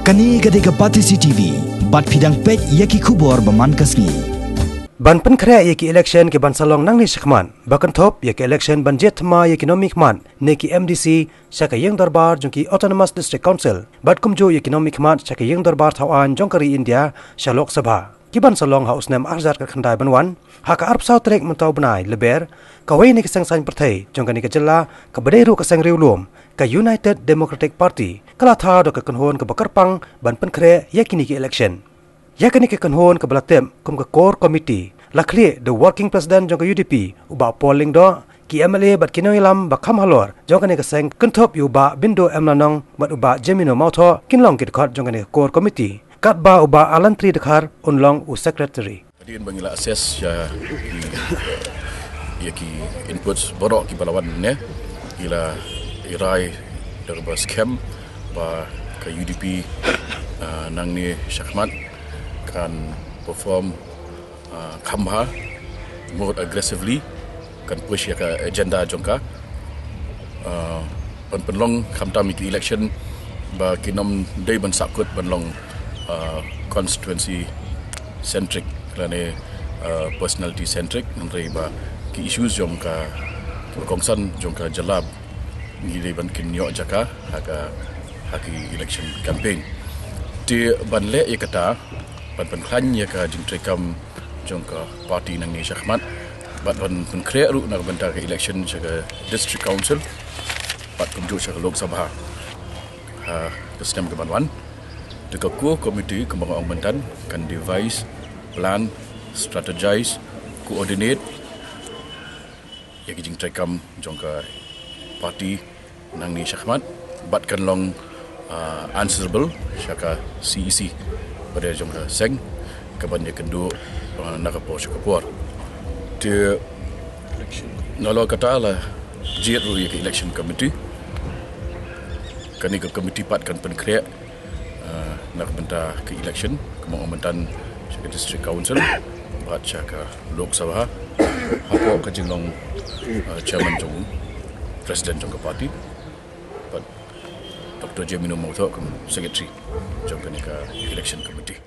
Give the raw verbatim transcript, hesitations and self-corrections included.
Kane ka dei ka Batesi T V, bad phi dang peit ïa ki khubor ba man ka sngi. Ban pynkhreh ïa ki election ki ban sa long nangne shakhmat, ba kynthup ïa ki election ban jied thma ïa ki nongmihkhmat ne ki M D C sha ka ïing dorbar jong ki Autonomous District Council, bad kumjuh ïa ki nongmihkhmat sha ka ïing dorbar thaw aiñ jong ka ri India sha Lok Sabha, ki ban sa long ha u snem ar hajar khatkhyndai ban wan, ha ka arphew saw tarik mynta u bnai Lber, kawei na ki seng saiñ pyrthei jong kane ka jylla, kaba dei ruh ka seng riewlum, ka United Democratic Party, ka la thaw da ka kynhun kaba kyrpang ban pynkhreh ïa kine ki election. Ïa kane ka kynhun kaba la tip kum ka Core Committee, la khlieh da u Working President jong ka U D P, u Bah Paul Lyngdoh, ki M L A bad ki nongïalam ba kham halor jong kane ka seng, kynthup ïa u Bah Bindo M Lanong bad u Bah Jemino Mawthoh, kin long ki dkhot jong kane ka Core Committee, katba u Bah Alantri Dkhar un long u Secretary. Hadien ba ngi la assess ïa ki, ïa ki inputs baroh kiba la wan ne, ngi la ïa rai da kaba skhem ba ka U D P, ah, nangne shakhmat kan perform, ah, kham bha, more aggressively, kan push ïa ka agenda jong ka, ah, ban pynlong khamtam ïa ki election ba kin ym dei ban sahkut ban long, ah, constituency centric lane, ah, personality centric, hynrei ba ki issues jong ka, kiba kongsan jong ka jylla ngi dei ban kin ïoh jaka ha ka, ha ki election campaign. Te ban leh ïa kata, ban pynkhlaiñ ïa ka jingtreikam jong ka party nangne shakhmat, bad ban pynkhreh ruh na ka bynta ka election sha ka District Council, bad kumjuh sha ka Lok Sabha ha ka snem ka ban wan. Te ka Core Committee, kumba nga ong mynta, kan devise, plan, strategize, coordinate ïa ki jingtreikam jong ka party nangne shakhmat, bad kan long, ah, answerable sha ka C E C, bad jong ka seng, ka ban ïakynduh, ah, na ka por sha ka por. Te nalor kata la jied ruh ïa ka election committee. Kane ka committee pat kan pynkhreh, ah, na ka bynta ka election, kumba ong mynta, sha ka District Council bad sha ka Lok Sabha, hapoh ka jinglong, ah, chairman jong u, president jong ka party, bad Doctor Jemino Mawthoh kum secretary jong kane ka election committee.